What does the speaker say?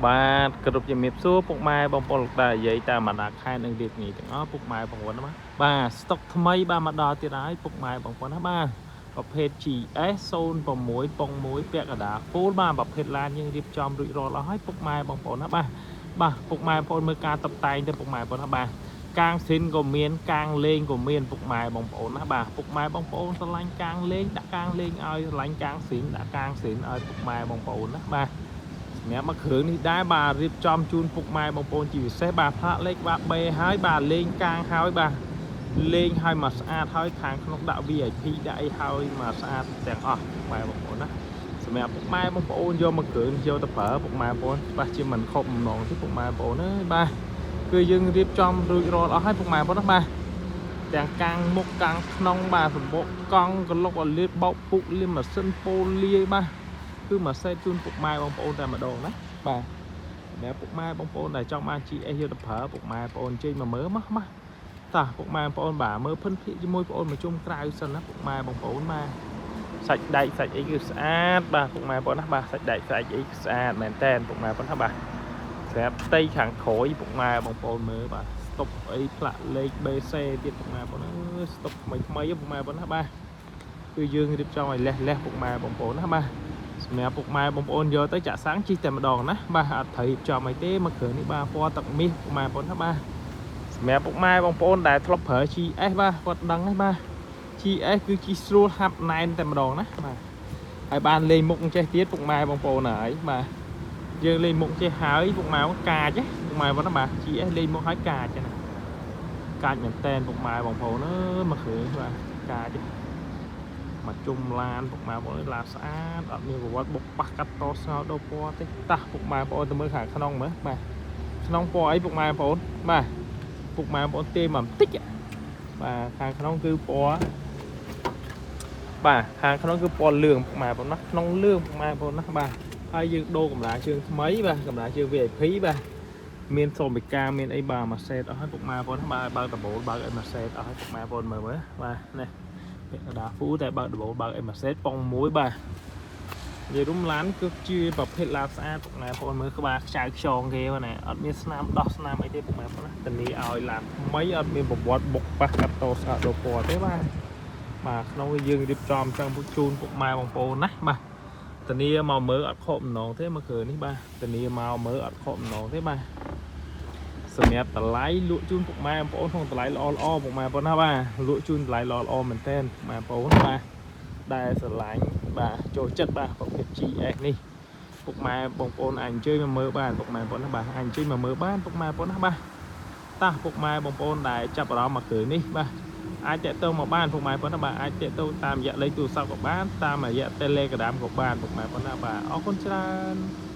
បាទគ្រប់ជំរាបសួរពុកម៉ែបងប្អូនលោកតាយាយតាមបណ្ដាខេត្តនិងរាជធានីទាំងអស់ពុកម៉ែបងប្អូនណាបាទបាទស្តុកថ្មីបាទមកដល់ទៀតហើយពុកម៉ែបងប្អូនណាបាទប្រភេទ GS 06ប៉ុង1ពាក់កណ្ដាល full បាទប្រភេទឡានយើងរៀបចំរួចរាល់អស់ហើយពុកម៉ែបងប្អូនណាបាទបាទពុកម៉ែបងប្អូនមើលការតុបតែងទៅពុកម៉ែបងប្អូនណាបាទកាងស៊ីនក៏មានកាងលេងក៏មានពុកម៉ែបងប្អូនណាបាទពុកម៉ែបងប្អូនស្រឡាញ់កាងលេងដាក់កាងលេងឲ្យស្រឡាញ់កាងស៊ីនដាក់កាងស៊ីនឲ្យពុកម៉ែបងប្អូនណាបាទ សម្រាប់មកគ្រឿងនេះដែរបាទរៀបចំជូនពុកម៉ែបងប្អូនជាពិសេសបាទផ្លាកលេខបាទ B ហើយបាទលេងកាងហើយបាទលេងហើយមកស្អាតហើយខាងក្នុងដាក់ VIP ដាក់អីហើយមកស្អាតទាំងអស់ពុកម៉ែបងប្អូនណាសម្រាប់ពុកម៉ែបងប្អូនយកមកគ្រឿងយកទៅប្រើពុកម៉ែបងប្អូនបាទជាមិនខកបំណងទេពុកម៉ែបងប្អូនអើយបាទគឺយើងរៀបចំរួចរាល់អស់ហើយពុកម៉ែបងប្អូនណាបាទទាំងកាំងមុខកាំងក្នុងបាទសម្បកកង់ក្លុកអលៀតបោកពុកលៀមម៉ាស៊ីនប៉ូលាយបាទ គឺមកសេតជូនពុកម៉ែបងប្អូនតែម្ដងណាបាទសម្រាប់ពុកម៉ែបងប្អូនដែលចង់បាន GS យកទៅប្រើពុកម៉ែបងប្អូនជិះមកមើលមកមកតោះពុកម៉ែបងប្អូនបាទមើលភិនភាកជាមួយបងប្អូនមកជុំក្រៅសិនណាពុកម៉ែបងប្អូនបាទសាច់ដែកសាច់អីគឺស្អាតបាទពុកម៉ែបងប្អូនណាបាទសាច់ដែកសាច់អីគឺស្អាតមែនតែនពុកម៉ែបងប្អូនណាបាទស្រាប់ផ្ទៃខាងក្រោយពុកម៉ែបងប្អូនមើលបាទស្តុបអីផ្លាកលេខ BC ទៀតពុកម៉ែបងប្អូនអើយស្តុបថ្មីថ្មីពុកម៉ែបងប្អូនណាបាទគឺយើងរៀបចំឲ្យលេះលេះពុកម៉ែបងប្អូនណាបាទ សម្រាប់ពុកម៉ែបងប្អូនយកទៅចាក់សាំងជិះតែម្ដងណាបាទអត់ត្រូវរៀបចំអីទេមកគ្រឿងនេះបាទពណ៌ទឹកមាសពុកម៉ែបងប្អូនណាបាទសម្រាប់ពុកម៉ែបងប្អូនដែលធ្លាប់ប្រើ GS បាទគាត់ដឹងហើយបាទ GS គឺជិះស្រួលហាប់ណែនតែម្ដងណាបាទហើយបានលេងមុខចេះទៀតពុកម៉ែបងប្អូនហើយបាទយើងលេងមុខចេះហើយពុកម៉ែកាចពុកម៉ែបងណាបាទ GS លេងមុខហើយកាចណាកាចមែនតែនពុកម៉ែបងប្អូនអើយមកគ្រឿងបាទកាច មកជុំឡានពុកម៉ែបងប្អូនឡានស្អាតអត់មានប្រវត្តិបុកប៉ះកាត់តស្ងោដូរពណ៌ទេតោះពុកម៉ែបងប្អូនទៅមើលខាងក្នុងមើលបាទក្នុងពណ៌អីពុកម៉ែបងប្អូនបាទពុកម៉ែបងប្អូនទេមកបន្តិចបាទខាងក្នុងគឺពណ៌បាទខាងក្នុងគឺពណ៌លឿងពុកម៉ែបងប្អូនណាក្នុងលឿងពុកម៉ែបងប្អូនណាបាទហើយយើងដូរកម្រាលជើងថ្មីបាទកម្រាលជើង VIP បាទមានសូមិកាមានអីបាទមួយសេតអស់ហើយពុកម៉ែបងប្អូនបាទបើកដបូលបើកអីមួយសេតអស់ហើយពុកម៉ែបងប្អូនមើលមើលបាទនេះ ពាក់កណ្ដាល full តែបើកដបូលបើកអីមួយសេតប៉ុងមួយបាទនិយាយរួមឡានគឺជាប្រភេទឡានស្អាតពុកម៉ែបងប្អូនមើលក្បាលខ្ចៅខ្យងគេណាអត់មានស្នាមដោះស្នាមអីទេពុកម៉ែបងប្អូនណាធានាឲ្យឡានថ្មីអត់មានប្រវត្តិបុកប៉ះកាត់តស្អាតដូរពណ៌ទេបាទបាទក្នុងយើងរៀបចំចឹងពុកជូនពុកម៉ែបងប្អូនណាបាទធានាមកមើលអត់ខកបំណងទេមកគ្រឿនេះបាទធានាមកមើលអត់ខកបំណងទេបាទសម្រាប់តម្លៃលក់ជូនពុកម៉ែបងប្អូនក្នុងតម្លៃល្អល្អពុកម៉ែបងប្អូនណាបាទលក់ជូនតម្លៃល្អល្អមែនទែនពុកម៉ែបងប្អូនបាទដែលស្រឡាញ់បាទចូលចិត្តបាទប្រភេទ GS នេះពុកម៉ែបងប្អូនអាចអញ្ជើញមកមើលបានពុកម៉ែបងប្អូនណាបាទអាចអញ្ជើញមកមើលបានពុកម៉ែបងប្អូនណាបាទតោះពុកម៉ែបងប្អូនដែលចាប់អារម្មណ៍មកគ្រឿងនេះបាទអាចតាក់ទងមកបានពុកម៉ែបងប្អូនណាបាទអាចតាក់ទងតាមរយៈលេខទូរស័ព្ទក៏បានតាមរយៈ Telegram ក៏បានពុកម៉ែបងប្អូនណាបាទអរគុណច្រើន។